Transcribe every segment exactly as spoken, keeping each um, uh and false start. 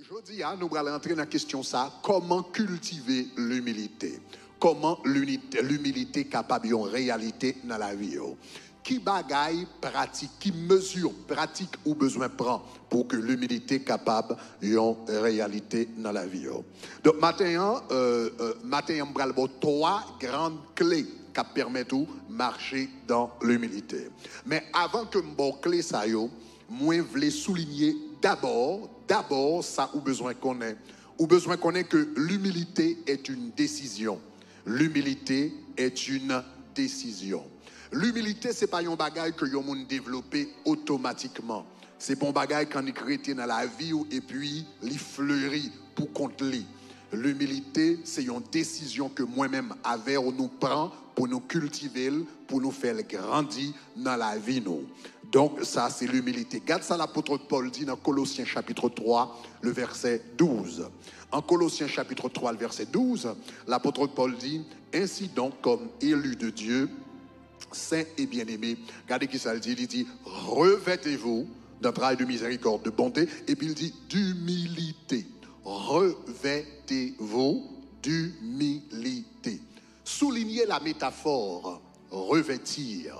Jodi a, nou pral rantre nan kesyon sa, kòman kiltive limilite? Kòman limilite kapab yon reyalite nan lavi yo? Ki bagay pratik, ki mezi pratik ou bezwen pran pou ke limilite kapab yon reyalite nan lavi yo? Donk, maten an, euh, euh, maten an, m pral ba w twa gran kle k ap pèmèt ou mache dan limilite. Men avan ke m ba w kle sa yo, mwen vle soulinye dabò, dabò sa ou bezwen konnen. Ou bezwen konnen ke l'humilité est une décision. L'humilité est une décision. Limilite se pa yon bagay ke yon moun devlope otomatikman. Se pa yon bagay k annik rete nan lavi w epi li fleri pou kont li. Limilite se yon desizyon ke mwen menm avè w nou pran pou nou kiltive l, pou nou fè l grandi nan lavi nou. Donk, sa se limilite. Gad sa lapot Pòl di nan Kolosyen chapit twa, le vèsè douz. An Kolosyen chapit twa, le vèsè douz, lapot Pòl di, Ainsi donc, comme élus de Dieu, saints et bien-aimés, gade ki sa l di, li di, revêtez-vous d'un travail de miséricorde, de bonté, epi l di, d'humilité. Revêtez-vous d'humilité. Souligner la métaphore revêtir.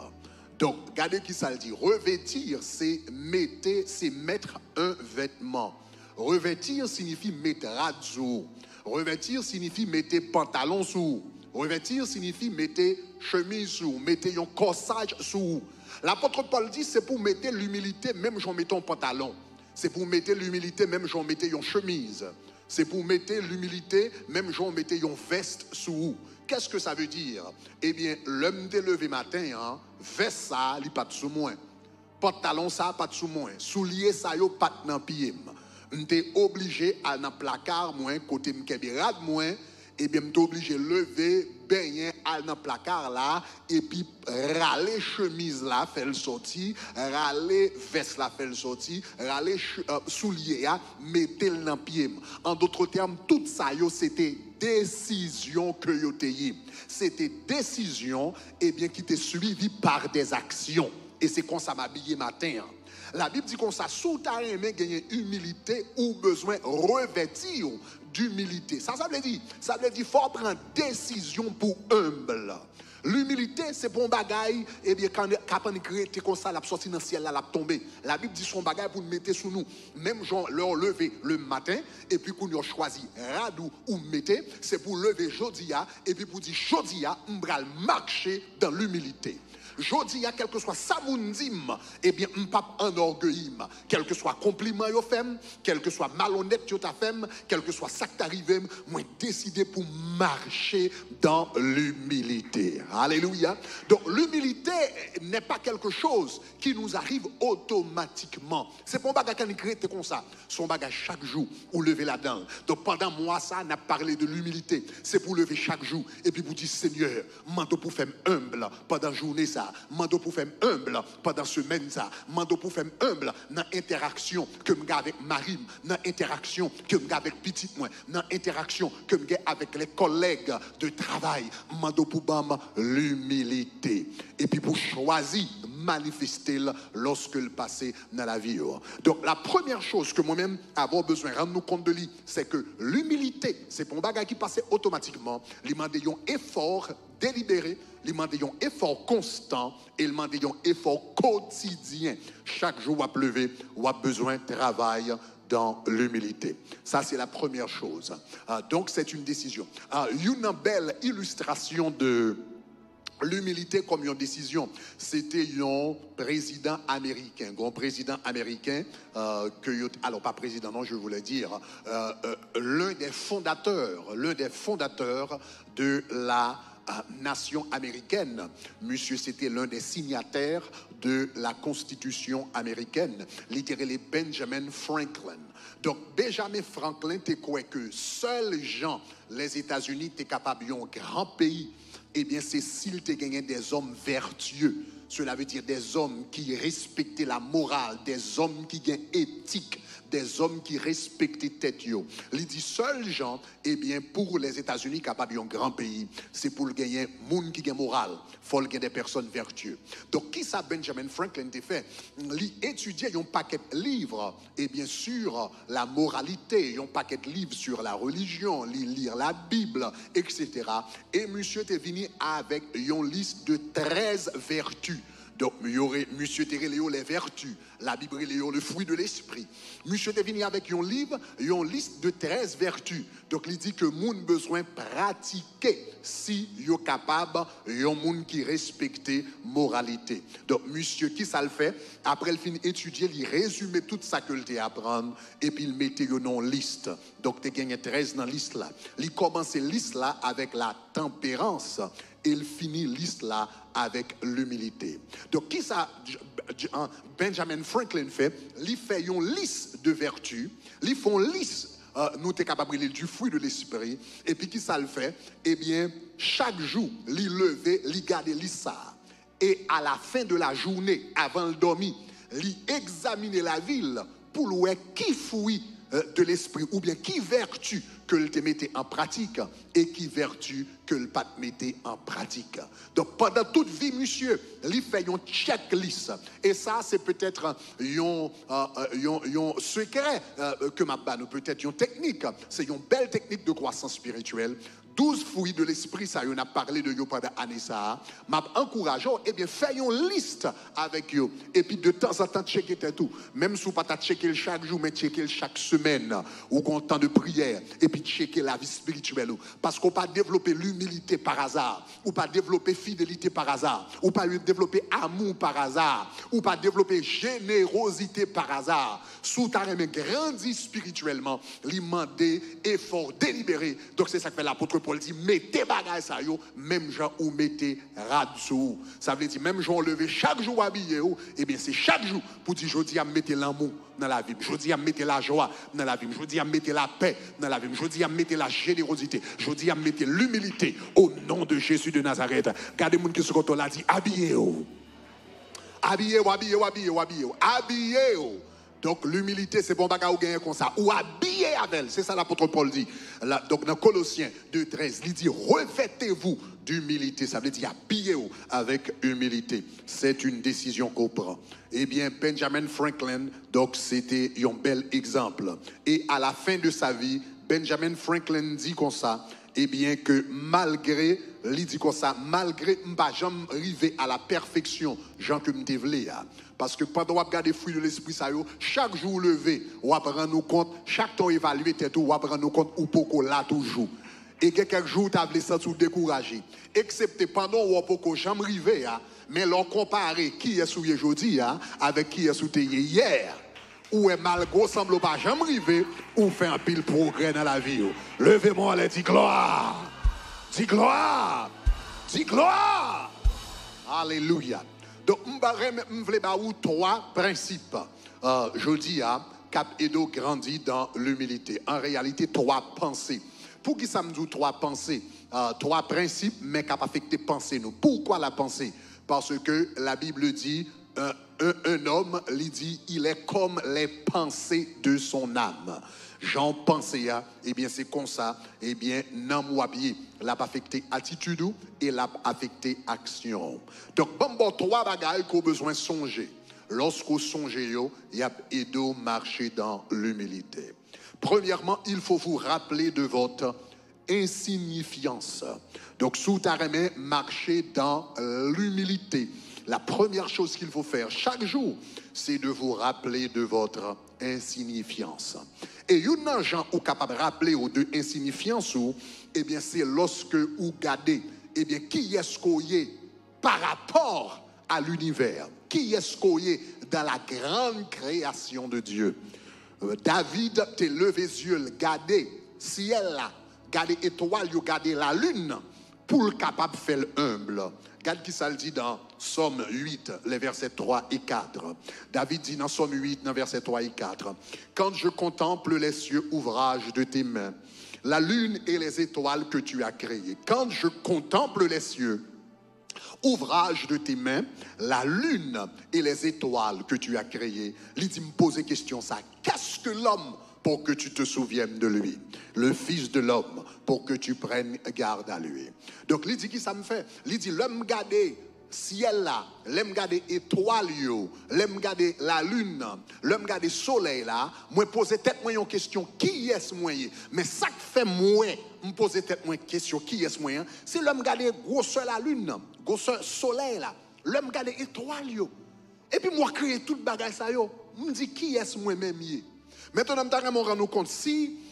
Donk, gade ki sa l di. Revêtir, se mete, se mettre un vêtement. Revêtir siyifi met rad sou ou. Revêtir siyifi mete pantalon sou ou. Revêtir siyifi mete chemiz sou ou, mete yon kòsaj sou ou. Lapot Pòl di, se pou w mete limilite menm jan w mete yon pantalon. Se pou w mete limilite menm jan w mete yon chemiz. Se pou w mete limilite menm jan w mete yon vès sou ou. Qu'est-ce que ça veut dire? Ebyen, lè m te leve maten an, vès sa a, li pa t sou mwen. Pantalon sa a pa t sou mwen. Soulye sa yo pa t nan pye m. M te oblije al nan plaka mwen, kote m kenbe rad mwen. Ebyen, m te oblije leve, benyen, al nan plaka la, epi rale chemiz la, fè l sòti, rale vès la, fè l sòti, rale ch-, euh, soulye a, mete l nan pye m. An dòt tèm, tout sa yo, se te desizyon ke yo te ye. Se te desizyon, ebyen, ki te swivi pa de aksyon. E se konsa m abiye maten an. Labib di konsa, si w ta renmen genyen imilite, ou bezwen revèti w dimilite. Sa sa vle di? Sa vle di fò w pran desizyon pou enb. Limilite, se pa yon bagay, ebyen, k ap annik rete konsa, l ap sòti nan syèl la, l ap tonbe. Labib di se yon bagay pou n mete sou nou. Menm jan lè w leve le maten, epi kounye a w chwazi rad ou, ou mete, se pou w leve jodi a, epi pou w di, jodi a, m pral mache dan limilite. Jodi a, kèlkeswa sa moun di m, ebyen, m p ap anògeyi m. Kèlkeswa konpliman yo fè m, kèlkeswa malonèt yo ta fè m, kèlkeswa sa k ta rive m, mwen deside pou m mache dan limilite. Alelouya. Donk, l'humilité n'est pas quelque chose qui nous arrive automatiquement. Se pa yon bagay k annik rete konsa. Se yon bagay chak jou ou leve ladan l. Donk, pandan mwa sa, n ap pale de limilite. Se pou w leve chak jou epi pou w di, Senyè, m mande w pou w fè m enb pandan jounen sa. M mande w pou w fè m enb pandan semèn sa. M mande w pou w fè m enb nan entèraksyon ke m gen avèk mari m, nan entèraksyon ke m gen avèk pitit mwen, nan entèraksyon ke m gen avèk les collègues de travail. M mande w pou w ban m limilite. Epi pou w chwazi manifeste l lòske l pase nan lavi yo. Donk, la premyè choz ke mwen menm avè w bezwen rann nou kont de li, se ke limilite, se pa yon bagay ki pase otomatikman. Li mande yon efò delibere, li mande yon efò konstan, e li mande yon efò kotidyen. Chak jou w ap leve, w ap bezwen travay dans l'humilité. Ça, c'est la première chose. Ah, donc, c'est une décision. Ah, youn nan bèl ilistrasyon de limilite kòm yon desizyon, se te yon prezidan ameriken. Yon prezidan ameriken, euh, ke yo, alors pas président, non, je voulais dire, euh, euh, l'un des fondateurs, l'un des fondateurs de la euh, nation américaine. Monsieur, c'était l'un des signataires de la Constitution américaine. Li te rele Benjamin Franklin. Donk, Benjamin Franklin te kwè ke sèl jan Lèzetazini te kapab yon gran peyi, ebyen, se si l te genyen des hommes vertueux. Cela veut dire des hommes qui respectaient la morale, des hommes ki gen etik, dèzòm ki respekte tèt yo. Li di sèl jan, ebyen, pou Lèzetazini kapab yon gran peyi, se pou l genyen moun ki gen moral, fò l gen de pèsòn vètye. Donk, kisa Benjamin Franklin te fè? Li etidye yon pakèt liv, ebyen, sur la moralité, yon pakèt liv sur la religion, li li Labib, etsetera. E misye te vini avèk yon lis de trèz vèti. Donk, yo re-, misye te rele yo les vertus. Labib rele yo le fruit de l'esprit. Misye te vini avèk yon liv, yon lis de trèz vèti. Donk, li di ke moun bezwen pratike si yo kapab yon moun ki respekte moralite. Donk, misye, kisa l fè? Apre l fin etidye, li rezime tout sa ke l te aprann, epi l mete yo nan yon lis. Donk, te genyen trèz nan lis la. Li kòmanse lis la avèk la tempérance e l fini lis la avèk limilite. Donk, kisa J-, J-, an, Benjamin Franklin fè? Li fè yon lis de vèti, li fè yon lis, euh, nou te kapab rele du fruit de l'esprit, epi kisa l fè? Ebyen, chak jou, li leve, li gade lis sa a. E à la fin de la journée, avan l dòmi, li egzamine lavi l pou l wè ki fwi, euh, de l'esprit oubyen ki vèti ke l te mete an pratik e ki vèti ke l pa t mete an pratik. Donk, pandan tout vi misye, li fè yon checklist. E sa, se petèt yon, euh, euh, yon, yon sekrè, euh, ke m ap ba nou, petèt yon teknik. Se yon bèl teknik de kwasans espirityèl. Douz fruits de l'esprit sa yo n ap pale de yo pandan ane sa a, m ap ankouraje w, ebyen, fè yon lis avèk yo. Epi, de tanzantan, tcheke tèt ou. Menm si w pa ta tcheke l chak jou, men tcheke l chak semèn. Ou gen yon tan de priyè. Epi, tcheke lavi espirityèl ou. Paske w pa devlope limilite pa aza. Ou pa devlope fidelite pa aza. Ou pa devlope amou pa aza. Ou pa devlope jenerozite pa aza. Si w ta renmen grandi espirityèlman, li mande efò delibere. Donk, se sa k fè lapot Pòl di, mete bagay sa yo menm jan ou mete rad sou ou. Sa vle di, menm jan w leve chak jou w abiye w, ebyen, se chak jou pou di, jodi a, m mete lanmou nan lavi m. Jodi a, m mete lajwa nan lavi m. Jodi a, m mete lapè nan lavi m. Jodi a, m mete lajenerozite. Jodi a, m mete limilite. O non de Jezi de Nazarèt. Gade moun ki sou kote w la, di, abiye w. Abiye w, abiye w, abiye w, abiye w. Abiye w. Donk, limilite, se pa yon bagay ou genyen konsa. Ou abiye avè l. Se sa lapot Pòl di. La, donk, nan Kolosyen de trèz, li di, revêtez-vous d'humilité. Sa vle di, abiye w avèk imilite. C'est une décision qu'on prend. Ebyen, Benjamin Franklin, donk, se te yon bèl egzanp. E à la fin de sa vie, Benjamin Franklin di konsa, ebyen, ke malgre, li di konsa, malgre m pa janm rive à la perfection, jan ke m te vle a. Paske pandan w ap gade fruits de l'esprit sa yo, chak jou w leve, w ap rann ou kont, chak tan w evalye tèt ou, w ap rann ou kont ou poko la toujou. E gen kèk jou w ta vle santi w dekouraje. Eksepte pandan w wè w poko janm rive a, men lè w konpare kiyès ou ye jodi a avèk kiyès ou te ye yè, ou wè malgre w sanble w pa janm rive, ou fè anpil pwogrè nan lavi w. Leve men w anlè, di glwa! Di glwa! Di glwa! Alelouya! Donk, m pa renmen, m vle ba ou twa prensip, euh, jodi a, k ap ede w grandi dans l'humilité. An reyalite, twa panse. Poukisa m di w twa panse? Euh, twa prensip, men k ap afekte panse nou. Pourquoi la pensée? Parce que la Bible dit, un, un, un homme, li di, il est comme les pensées de son âme. Jan w panse a, ebyen, se konsa, ebyen, nanm w ap ye. L ap afekte atitid ou e l ap afekte aksyon w. Donk, ban m ba w twa bagay ke w bezwen sonje. Lòske w sonje yo, y ap ede w mache dans l'humilité. Premièrement, il faut vous rappeler de votre insignifiance. Donk, si w ta renmen mache dans l'humilité, la première chose qu'il faut faire chaque jour, c'est de vous rappeler de votre insignififians. E youn nan jan ou kapab raple w de ensinyifyans ou, ebyen, se lòske ou gade, ebyen, kiyès ke w ye pa rapò a linivè, kiyès ke w ye dans la grande création de Dieu. Euh, David te leve zye l gade syèl la, gade etwal yo, gade lalin nan, pou l kapab fè l enb. Gad ki sa l di dans Sòm uit, les versets trois et quatre. David di nan Sòm uit, nan vèsè twa e kat, quand je contemple les cieux, ouvrage de tes mains, la lune et les étoiles que tu as créées. Quand je contemple les cieux, Ouvrage de tes mains, la lune et les étoiles que tu as créées. Li di, m poze kesyon sa, qu'est-ce que l'homme pour que tu te souviennes de lui? Le fils de l'homme pour que tu prennes garde à lui. Donk, li di, ki sa m fè? Li di, lè m gade syèl la, lè m gade etwal yo, lè m gade lalin nan, lè m gade solèy la, mwen poze tèt mwen yon kesyon, kiyès mwen ye? Men sa k fè mwen, m poze tèt mwen kesyon, kiyès mwen an? Se lè m gade gwosè lalin nan, gwosè solèy la, lè m gade etwal yo. Epi m wè kreye tout bagay sa yo, m di, kiyès mwen menm ye? Mentnan, m ta renmen w rann ou kont, si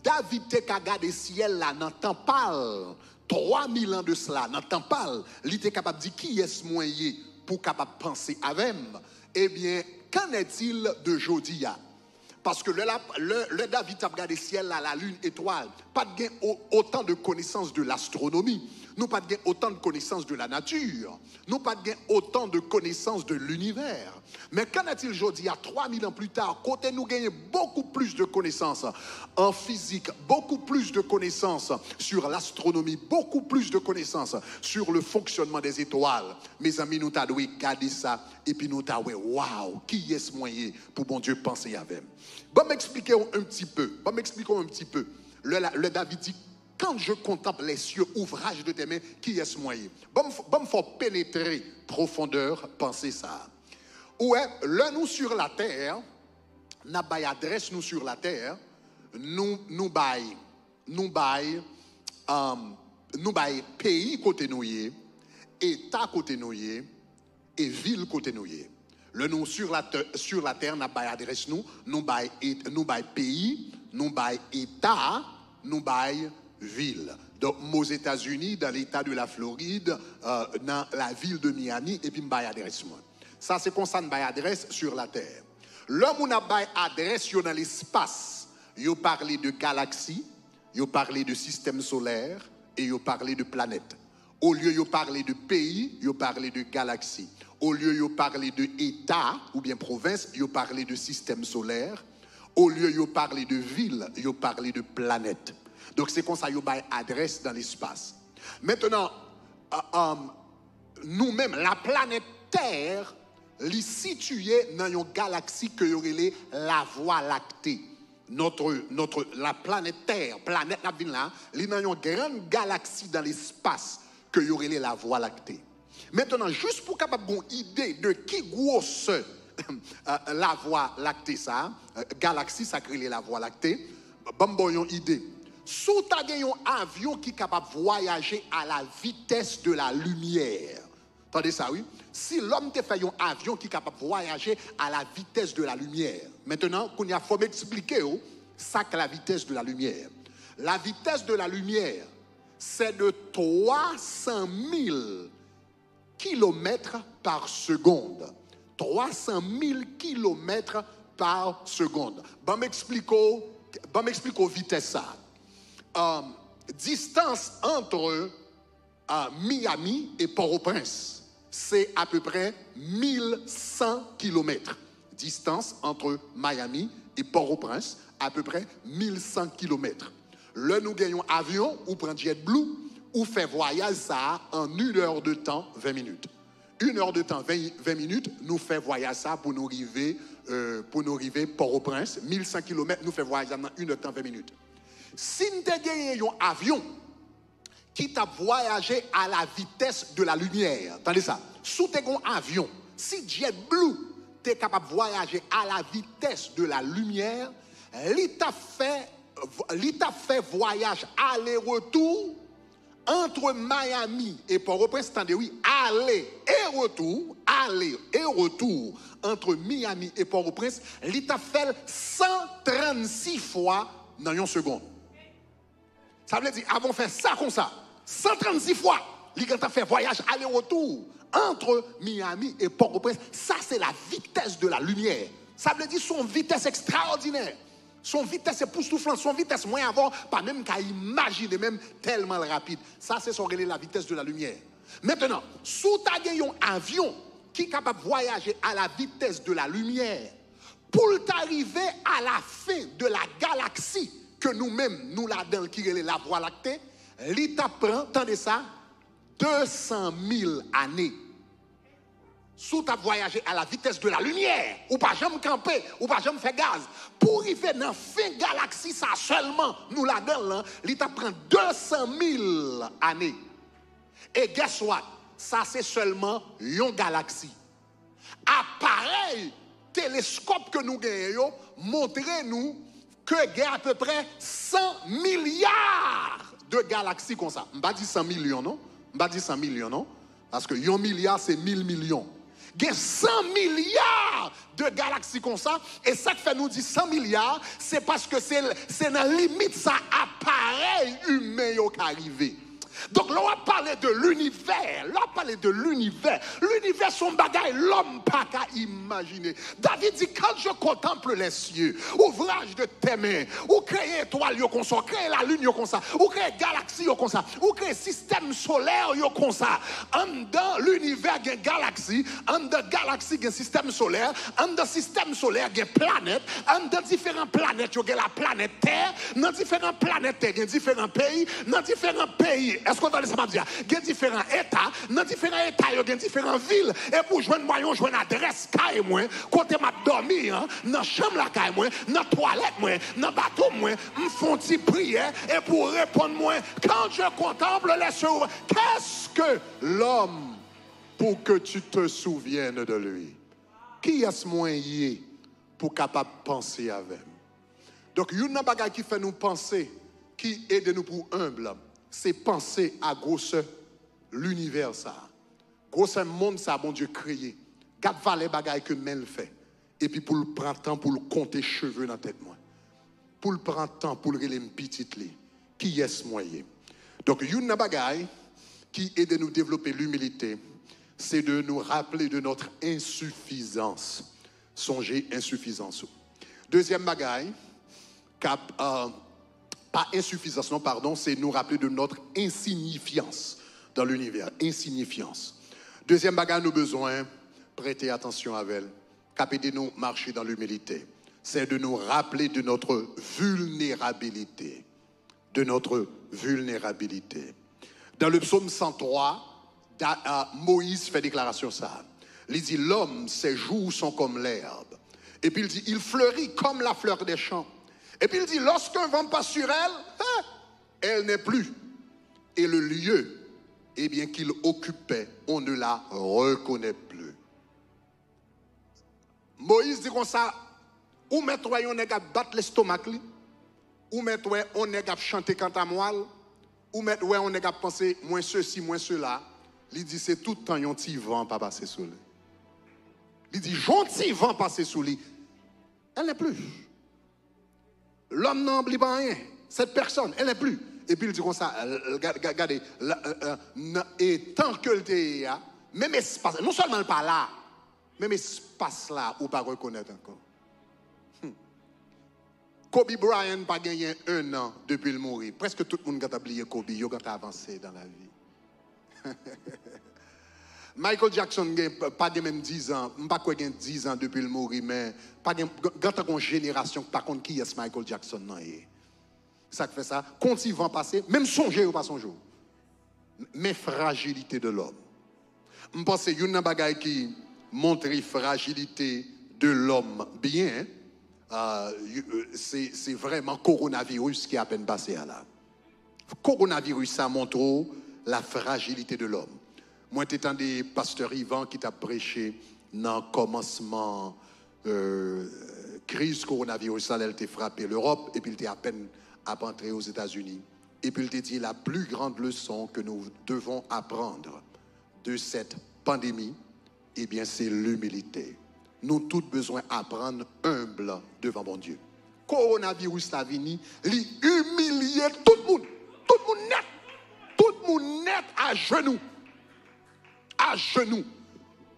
David te ka gade syèl la nan tan pa l, twa mil an de sela, nan tan pa l, li te kapab di, kiyès mwen ye pou w kapab panse avè m? Ebyen, qu'en est-il de jodi a? Paske lè, la, lè, lè David t ap gade syèl la, lalin, etwal, pa t gen o- otan de konesans de lastwonomi. Nou pa t gen otan de konesans de la nati. Nou pa t gen otan de konesans de linivè. Men qu'en est-il jodi a, twa mil an pli ta, kote nou genyen beaucoup plus de connaissances en physique, beaucoup plus de connaissances sur l'astronomie, beaucoup plus de connaissances sur le fonctionnement des étoiles. Mezanmi, nou ta dwe gade sa, epi nou ta wè, waw, kiyès mwen ye pou Bondye panse avè m? Ban m eksplike w un petit peu. Ban m eksplike w un petit peu. Lè, la- lè David di, quand je contemple les cieux, ouvrage de tes mains, kiyès mwen ye? Ban m f- ban m fè w penetre pwofondè panse sa a. Ou wè, lè nou sur la terre, n ap bay adrès nou sur la terre, nou, nou bay, nou bay, um, nou bay peyi kote nou ye, eta kote nou ye, e vil kote nou ye. Lè nou sur la, te- sur la terre, n ap bay adrès nou, nou bay, et- nou bay peyi, nou bay eta, nou bay vil. Donk, m Ozetazini, dans l'état de la Floride, euh, dans la ville de Miami, epi m bay adrès mwen. Sa se konsa n bay adrès sur la terre. Lè moun ap bay adrès yo nan lespas, yo pale de galaksi, yo pale de sistèm solè, e yo pale de planèt. Olye yo pale de peyi, yo pale de galaksi. Olye yo pale de eta oubyen pwovens, yo pale de sistèm solè. Olye yo pale de vil, yo pale de planèt. Donk, se konsa yo bay adrès nan lespas. Mentnan, a- um, nou menm, laplanèt Tè, li sitiye nan yon galaksi ke yo rele Lavwa Lakte. Notre, notre, la planète Terre, planèt n ap vin la, li nan yon grann galaksi dan lespas ke yo rele Lavwa Lakte. Mentnan, jis pou w kapab gen yon ide de ki gwosè Lavwa Lakte sa, galaksi sa k rele Lavwa Lakte, ban m ba w yon ide. Si w ta gen yon avyon ki kapab vwayaje à la vitesse de la lumière, tande sa wi, si lòm te fè yon avyon ki kapab vwayaje à la vitesse de la lumière. Mentnan, kounye a, fò m eksplike w sa k la vitesse de la lumière. La vitesse de la lumière, c'est de trois cent mille kilomètres par seconde. Trois cent mille kilomètres par seconde. Ban m eksplike w, ban m eksplike w vitès sa. Euh, distance entre à Miami et Port-au-Prince, c'est à peu près mille cent kilomètres. Distance entre Miami et Port-au-Prince, à peu près mille cent kilomètres. Lè nou gen yon avyon, ou pran JetBlue, ou fè vwayaj sa a en une heure de temps, vingt minutes. Une heure de temps, vingt, vingt minutes, nou fè vwayaj sa a pou nou rive, euh, pou nou rive Port-au-Prince, mil san kilomèt, nou fè vwayaj la nan une heure de temps, vingt minutes. Si n te genyen yon avyon ki t ap vwayaje à la vitesse de la lumière. Tande sa. Si w te gen yon avyon, si JetBlue te kapab vwayaje à la vitesse de la lumière, li t ap fè, li t ap fè vwayaj ale retou entre Miami et Port-au-Prince, tande wi, ale e retou, ale e retou entre Miami et Port-au-Prince, li t ap fè l san trannsis fwa nan yon segonn. Sa vle di, avan w fè sa konsa, san trannsis fwa, li gentan fè vwayaj ale retou entre Miami et Port-au-Prince. Sa se la vitesse de la lumière. Sa vle di, se yon vitès ekstraòdinè. Se yon vitès epoustouflan, se yon vitès mwen avè w pa menm ka imajine menm, tèlman l rapid. Sa se sa w rele la vitesse de la lumière. Mentnan, si w ta gen yon avyon ki kapab vwayaje à la vitesse de la lumière, pou l ta rive à la fin de la galaksi ke nou menm nou ladan l ki rele Lavwa Lakte, li t ap pran, tande sa, de san mil ane. Si w t ap vwayaje à la vitesse de la lumière, ou pa janm kanpe, ou pa janm fè gaz, pou w rive nan fen galaksi sa sèlman nou ladan l lan, li t ap pran de san mil ane. E guess what? Sa se sèlman yon galaksi. Aparèy teleskòp ke nou genyen yo montre nou ke gen apeprè san milya de galaksi konsa. M pa di san milyon, non. M pa di san milyon, non. Paske yon milya, se mil milyon. Gen san milya de galaksi konsa, e sa k fè nou di san milya, se paske se, se nan limit sa aparèy imen yo ka rive. Donk, lè w ap pale de linivè, lè w ap pale de linivè, linivè se yon bagay lòm pa ka imajine. David di, quand je contemple les cieux, ouvrage de tes mains, ou kreye etwal yo konsa, ou kreye lalin yo konsa, ou kreye galaksi yo konsa, ou kreye sistèm solè yo konsa. Anndan linivè gen galaksi, anndan galaksi gen sistèm solè, anndan sistèm solè gen planèt, anndan diferan planèt yo gen laplanèt tè, nan diferan planèt tè gen diferan peyi, nan diferan peyi, èske w tande sa m ap di a? Gen diferan eta, nan diferan eta yo gen diferan vil, epi w jwenn mwayen w jwenn adrès kay mwen, kote m ap dòmi an, nan chanm lakay mwen, nan twalèt mwen, nan bato mwen, m fè yon ti priyè, epi w reponn mwen, quand je contemple les cieux, qu'est-ce que l'homme pour que tu te souviennes de lui? Kiyès mwen ye pou kapab panse avè m? Donk, youn nan bagay ki fè nou panse, ki ede nou pou enb, se panse a gwosè linivè sa a. Gwosè mond sa a Bondye kreye. Gad valè bagay ke men l fè. Epi pou l pran tan pou l konte cheve nan tèt mwen. Pou l pran tan pou l rele m pitit li. Kiyès mwen ye? Donk, youn nan bagay ki ede nou devlope limilite, se de nou raple de notre insuffisance. Sonje ensifizans ou. Dezyèm bagay, k ap, euh, pa ensifizans, non, pardon, se nou raple de notre insignifiance dans l'univers. Insignifiance. Dezyèm bagay nou bezwen prete atansyon avè l, k ap ede nou mache dans l'humilité, c'est de nous rappeler de notre vulnérabilité. De notre vulnérabilité. Dans le psaume cent trois, Da- euh, Moïse fè deklarasyon sa. Li di, l'homme, ses jours sont comme l'herbe. Epi l di, il fleurit comme la fleur des champs. Epi l di, lorsqu'un vent passe sur elle, hein, elle n'est plus. Et le lieu, eh bien, qu'il occupait, on ne la reconnaît plus. Moyiz di konsa, ou mèt wè yon nèg ap bat lestomak li, ou mèt wè yon nèg ap chante kantamwal, ou mèt wè yon nèg ap panse, mwen sesi, mwen sela. Li di, se tout tan yon ti van pa pase sou li. Li di, yon ti van pase sou li. Elle n'est plus. Lòm nan li pa anyen. Cette personne, elle n'est plus. Epi l di konsa, l- l- gade, gade, la- euh, euh, nan- e tan ke l te ye a, menm espas, non sèlman l pa la, menm espas la ou pa rekonèt ankò. Hmm. Kobe Bryant pa genyen en an depi l mouri. Prèske tout moun gentan bliye Kobe, yo gentan avanse dans la vie. Michael Jackson gen, pa gen menm diz an, m pa kwè gen diz an depi l mouri, men pa gen, gen tankou yon jenerasyon ki pa konn kiyès Michael Jackson nan ye. Sa k fè sa, kon ti van pase, menm sonje yo pa sonje w. Men frajilite de lòm. M panse youn nan bagay ki montre frajilite de lòm byen, euh, y- euh, se se vrèman kowonaviris ki apèn pase a la. Kowonaviris sa montre w la frajilite de lòm. Mwen te tande pastè Ivan ki t ap preche nan kòmansman euh, kriz kowonaviris la, lè l te frape Lewòp, epi l te apèn ap antre Ozetazini. Epi l te di, la plus grande leçon que nous devons apprendre de cette pandémie, eh bien, c'est l'humilité. Nou tout bezwen aprann enb devan Bondye. Kowonaviris la vini, li imilye tout moun. Tout moun nèt. Tout moun nèt ajenou. Ajenou.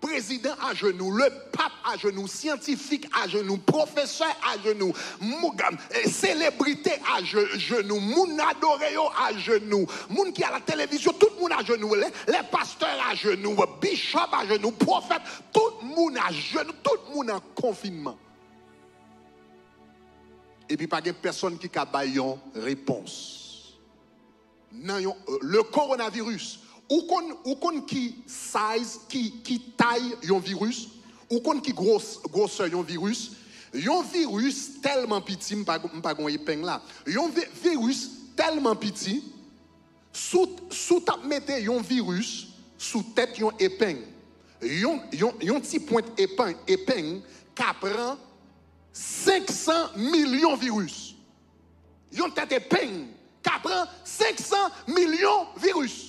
Prezidan ajenou, le pap ajenou, syantifik ajenou, pwofesè ajenou, mou- eh, selebrite ajenou, moun adore yo ajenou, moun ki a la televizyon, tout moun ajenou, lè, lè pastè ajenou, bishop ajenou, pwofèt, tout moun ajenou, tout moun an konfinman. Epi pa gen pèsonn ki ka bay yon repons. Nan yon, euh, le coronavirus, Ou konn, ou konn ki size, ki, ki tay yon viris? Ou konn ki gwo, gwosè yon viris? Yon viris tèlman piti, m pa, m pa gon epeng la. Yon vi- viris tèlman piti, si w t ap mete yon viris sou tèt yon epeng, yon, yon, yon ti pwent epeng, epeng ka pran senk san milyon viris. Yon tèt epeng ka pran senk san milyon viris.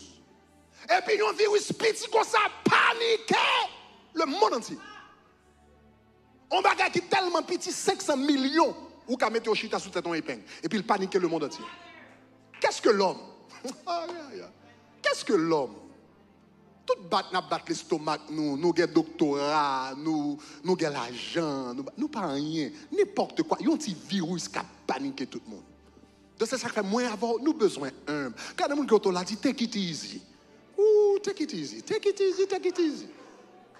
Epi yon viris piti konsa panike lemonn antye. Yon bagay ki tèlman piti, senk san milyon, ou ka mete yo chita sou tèt yon epeng. Epi l panike lemonn antye. Qu'est-ce que l'homme? Qu'est-ce que l'homme? Tout bat n ap bat lestomak nou, nou gen doktora, nou, nou gen lajan, nou, nou pa anyen. Nenpòt kwa, yon ti viris k ap panike tout moun. Donk se sa k fè mwen avè w, nou bezwen enb. Gade moun ki oto la, di, take it easy. Ooh, take it easy, take it easy, take it easy.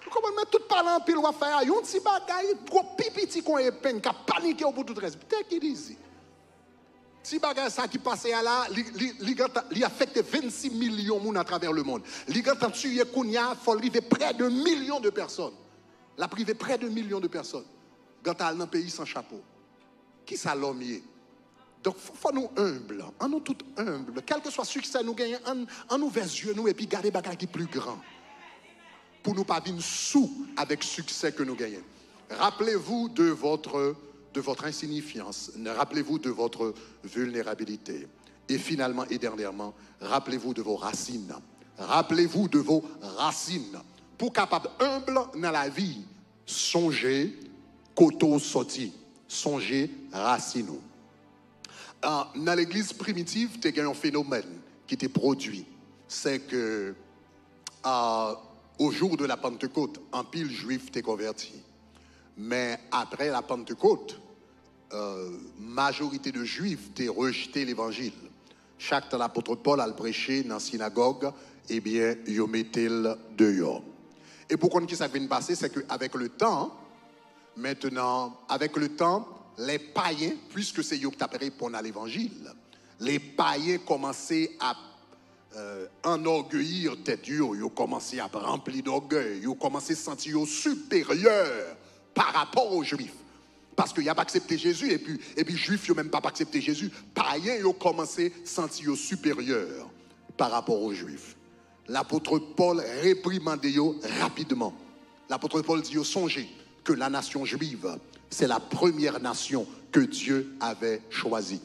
Ou konprann, men tout pale anpil w ap fè a, yon ti bagay, gwo pi piti kon epeng, k ap panike w pou tout rès. Take it easy. Ti bagay sa ki pase a la, li, li, li, gentan, li afekte vennsis milyon moun atravè lemonn. Li gentan tiye kounye a, fò l rive prè de milyon de pèsòn. L ap rive prè de milyon de pèsòn. Gentan al nan peyi san chapo. Kisa lòm ye? Donk, fò, fò nou enb. An nou tout enb. Kèlkeswa siksè nou genyen, an, an nou ouvè zye nou epi gade bagay ki pli gran. Pou nou pa vin sou avèk siksè ke nou genyen. Rappelez-vous de votre, de votre insignifiance. Rappelez-vous de votre vulnérabilité. Et finalement et dernièrement, rappelez-vous de vos racines. Rappelez-vous de vos racines. Pou kapab enb nan lavi, sonje kote w sòti. Sonje rasin ou. Ah, nan legliz primitiv, te gen yon fenomèn ki te pwodui. Se ke, ah, au jour de la Pentecôte, anpil Jwif te konvèti. Men apre la Pentecôte, euh, majorite de Jwif te rejte levanjil. Chak tan lapot Pòl al preche nan sinagòg, ebyen, yo mete l deyò. E pou konn kisa k vin pase, se ke avec le temps, maintenant, avec le temps, les païens, puisque se yo ki t ap reponn a levanjil, les païens kòmanse ap euh, anògeyi tèt yo, yo kòmanse ap ranpli dògèy, yo kòmanse santi yo siperyè pa rapò o Jwif. Paske y ap aksepte Jezi, epi, epi Jwif yo menm p ap aksepte Jezi. Payen yo kòmanse santi yo siperyè pa rapò o Jwif. Lapot Pòl reprimande yo rapidman. Lapot Pòl di yo, sonje que la nation juive, c'est la première nation que Dieu avait choisie.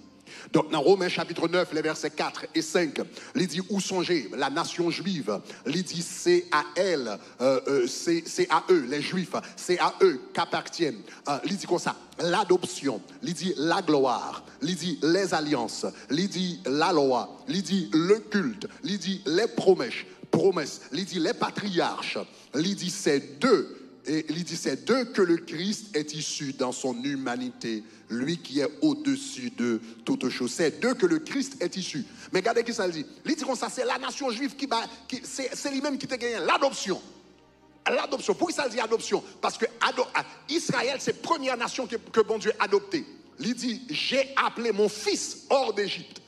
Donk, nan Romen chapit nèf, lè vèsè kat e senk, li di, ou sonje, la nation juive, li di, c'est à elle, euh, euh, c'est, c'est à eux, les Juifs, c'est à eux qu'appartiennent, euh, li di konsa, l'adoption, li di, la gloire, li di, les alliances, li di, la loi, li di, le culte, li di, les promesses, promesses, li di, les patriarches, li di, c'est d'eux, et li di, c'est d'eux que le Christ est issu dans son humanité, lui qui est au-dessus de toutes choses. C'est d'eux que le Christ est issu. Men gade kisa l di. Li di konsa, se la nation juive ki ba, ki, se, se li menm ki te genyen ladopsyon. Ladopsyon. Poukisa l di adopsyon? Paske ado, a, Israël, se premyè nasyon ke, ke Bondye adopte. Li di, j'ai appelé mon fils hors d'Égypte.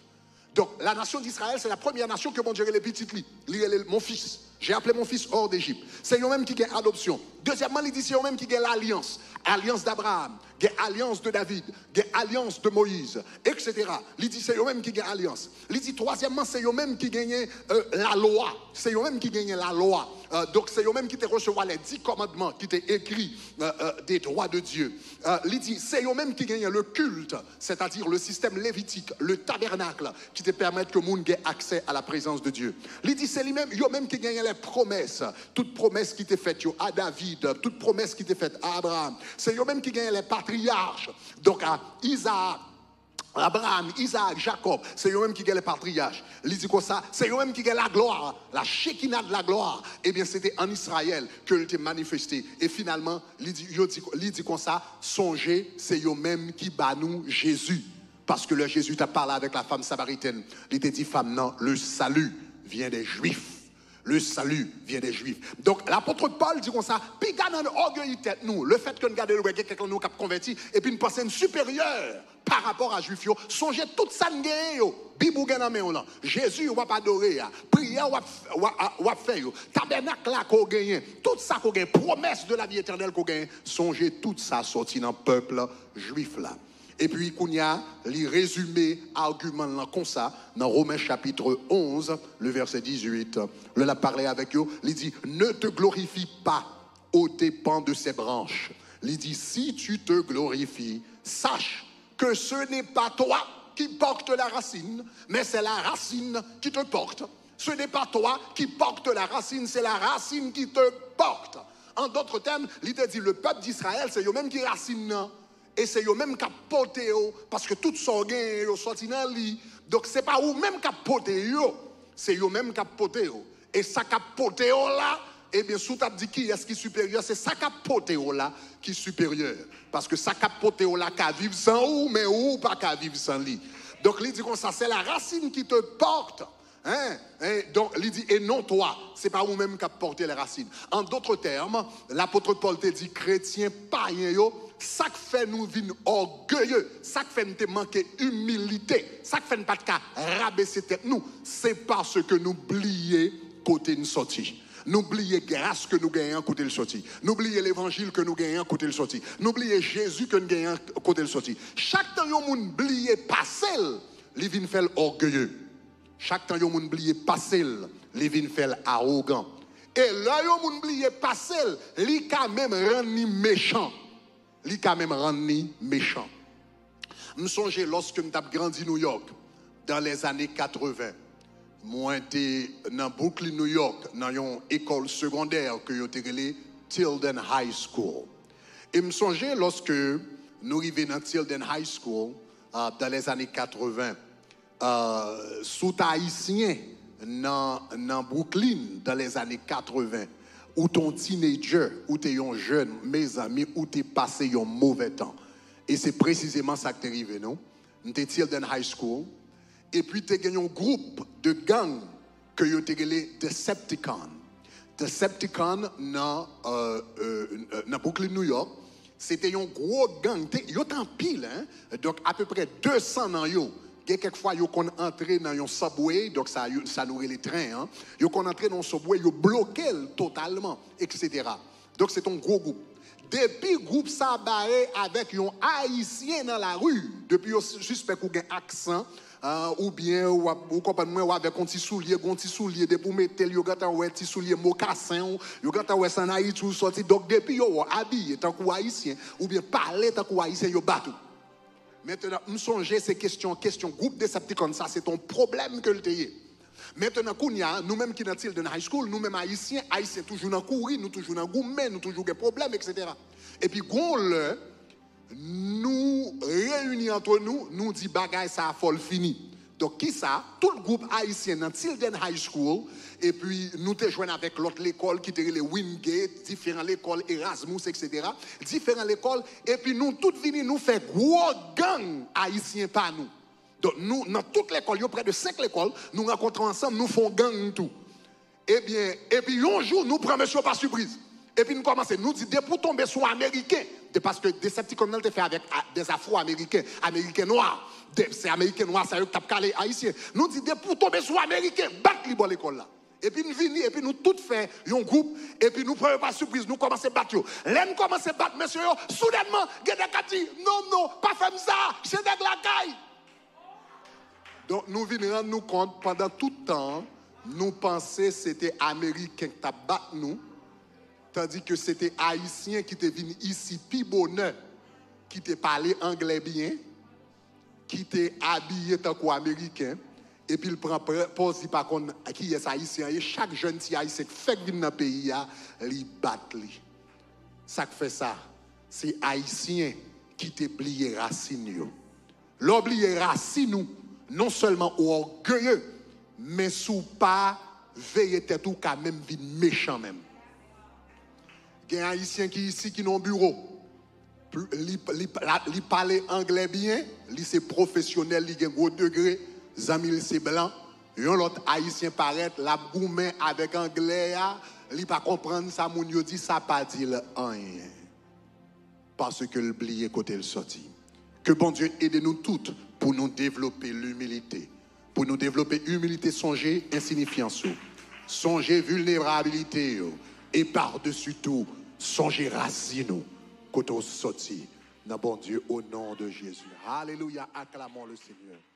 Donk, la nation d'Israël, se la premyè nasyon ke Bondye rele pitit li. Li rele l, mon fils. J'ai appelé mon fils hors d'Égypte. Se yo menm ki gen adopsyon. Dezyèmman, li di se yo menm ki gen lalyans. Alyans d'Abraham, gen alyans de David, gen alyans de Moïse, et cetera. Li di se yo menm ki gen alyans. Li di twazyèmman, se yo menm ki genyen, euh, lalwa. Se yo menm ki genyen lalwa. Euh, donk, se yo menm ki te resevwa les dix commandements ki te ekri, euh, euh, des droits de Dieu. Euh, li di, se yo menm ki genyen le culte, c'est-à-dire le système lévitique, le tabernacle, ki te pèmèt ke moun gen aksè a la prezans de Dye. Li di, se li menm, yo menm ki genyen les promesses, tout pwomès ki te fèt yo a David, tout pwomès ki te fèt a Abraham. Se yo menm ki genyen les patriarches, donk a Izaak, Abraham, Izaak, Jakòb, se yo menm ki gen les patriarches. Li di konsa, se yo menm ki gen la gloire, la Shekinah de la gloire. Ebyen, se te an Israël ke l te manifeste. E finalman, li di, yo di, li di konsa, sonje, se yo menm ki ba nou Jezi. Parce que lè Jezi t ap pale avec la femme samaritaine, li te di fanm nan, le salut vient des Juifs. Le salut vient des Juifs. Donk, lapot Pòl di konsa, piga nan n ògeyi tèt nou, lefètke n gade l wè gen kèk nan nou k ap konvèti, epi n panse n siperyè pa rapò a Jwif yo, sonje tout sa n genyen yo. Bib ou gen nan men w lan, Jezi w ap adore a, priyè w ap, w ap, w ap fè yo, tabènak la ke w genyen, tout sa ke w genyen, promès de la vie éternelle ke w genyen, sonje tout sa sòti nan pèp jwif la. Epi kounye a, li rezime agiman l lan konsa nan Romen chapit onz, le vèsè dizuit. Lè l ap pale avèk yo, li di, Ne te glorifie pas aux dépens de ses branches. Li di, Si tu te glorifies, sache que ce n'est pas toi qui porte la racine, mais c'est la racine qui te porte. Ce n'est pas toi qui porte la racine, c'est la racine qui te porte. En d'autres termes, li te di, le pèp d'Israël, se yo menm ki rasin nan. E se yo menm k ap pote yo, paske tout sa w genyen yo sòti nan li. Donk, se pa ou menm k ap pote yo, se yo menm k ap pote yo. E sa k ap pote yo la, ebyen, si w t ap di kiyès ki siperyè, se sa k ap pote yo la ki siperyè. Paske sa k ap pote yo la ka viv san ou, men ou pa ka viv san li. Donk, li di konsa, c'est la racine qui te porte. Hein? Hein? Donk, li di, et non toi, se pa ou menm k ap pote la racine. En d'autres termes, lapot Pòl te di, kretyen payen yo, sa k fè nou vin ògeye, sa k fè n te manke imilite, sa k fè n pa t ka rabese tèt nou, se paske nou bliye kote n sòti. Nou bliye gras ke nou genyen an kote l sòti. Nou bliye levanjil ke nou genyen an kote l sòti. Nou bliye Jezi ke n genyen an kote l sòti. Chak tan yon moun bliye pase l, li vin fè l ògeye. Chak tan yon moun bliye pase l, li vin fè l awogan. E lè yon moun bliye pase l, li ka menm rann li mechan. Li ka menm rann li mechan. M sonje lòske m t ap grandi Nouyòk, dans les années quatre-vingts, mwen te nan Brooklyn, New York, nan yon ekòl segondè ke yo te rele Tilden High School. E m sonje lòske nou rive nan Tilden High School, ah, dans les années quatre-vingts, ah, si w t ayisyen nan, nan Brooklyn, dans les années quatre-vingts, ou t on teenager, ou te yon jèn, mezanmi, ou te pase yon movè tan. E se presizeman sa k te rive nou. M te Tilden High School. Epi te gen yon gwoup de gang ke yo te rele Decepticon. Decepticon nan, euh, euh, nan Brooklyn, New York. Se te yon gwo gang. Te, yo t anpil, hein? Donk, apeprè de san nan yo. Gen kèk fwa, yo konn antre nan yon subway, donk sa, yo, sa nou rele tren an. Yo konn antre nan yon subway, yo bloke l totalman, et cetera. Donk, se te yon gwo gwoup. Depi gwoup sa bare avèk yon Ayisyen nan lari, depi yo si-, sispèk ou gen aksan, ah, oubyen w ap, ou konprann mwen, w avèk yon ti soulye, gen yon ti soulye, depi w mete l, yo gentan wè ti soulye mokasen w, yo gentan wè se ann Ayiti w sòti. Donk, depi yo wè w abiye tankou Ayisyen, oubyen pale tankou Ayisyen, yo bat ou. Mentnan, m sonje se kesyon, kesyon gwoup Decepticon sa, se te yon pwoblèm ke l te ye. Mentnan, kounye a, nou menm ki nan Tilden High School, nou menm Ayisyen, Ayisyen toujou nan kouri, nou toujou nan goumen, nou toujou gen pwoblèm, et cetera. Epi, gon lè, nou reyini antre nou, nou di bagay sa a fò l fini. Donk, kisa? Tout gwoup ayisyen nan Tilden High School, epi nou te jwenn avèk lòt lekòl ki te rele Wingate, diferan lekòl Erasmus, et cetera. Diferan lekòl, epi nou tout vini, nou fè gwo gang ayisyen pa nou. Donk, nou, nan tout lekòl yo, prè de senk lekòl, nou rankontre ansanm, nou fè yon gang tou. Ebyen, epi yon jou, nou pran mesye yo pa sipriz. Epi n kòmanse, nou di, depi w tonbe sou Ameriken, de, paske Decepticon nan te fè avèk a, des Afro-Américains, Ameriken nwa, de, se Ameriken nwa sa yo ki t ap kale Ayisyen. Nou di, depi w tonbe sou Ameriken, bat li bò lekòl la. Epi n vini, epi nou tout fè yon gwoup, epi nou pran yo pa sipriz, nou kòmanse bat yo. Lè n kòmanse bat mesye yo, soudènman, gen nèg k ap di, non, non, pa fè m sa, se nèg lakay. Donk, nou vin rann nou kont, pandan tout tan an, nou panse se te Ameriken k t ap bat nou, tandike se te Ayisyen ki te vin isi pi bonè, ki te pale anglè byen, ki te abiye tankou Ameriken, epi l pran pre-, pòz li pa konn kiyès Ayisyen an ye. Chak jèn ti Ayisyen k fèk vin nan peyi a, li bat li. Sa k fè sa? Se Ayisyen ki te bliye rasin yo. Lè w bliye rasin ou, non sèlman ou ògeye, men si w pa veye tèt ou, ou ka menm vin mechan menm. Gen Ayisyen ki isi ki nan yon biwo. Pl-, li, li, la, li pale anglè byen, li se pwofesyonèl, li gen gwo degre, zanmi l se blan, Yon lòt Ayisyen parèt, l ap goumen avèk Anglè a, li pa konprann sa moun yo di, sa pa di l anyen. Paske l bliye kote l sòti. Ke Bondye ede nou tout pou nou devlope limilite. Pou nou devlope imilite, sonje ensinifyans ou. Sonje vilnerabilite yo. E padesi tou, sonje rasin ou. Kote w sòti nan Bondye, au nom de Jésus. Alelouya, acclamons le Seigneur.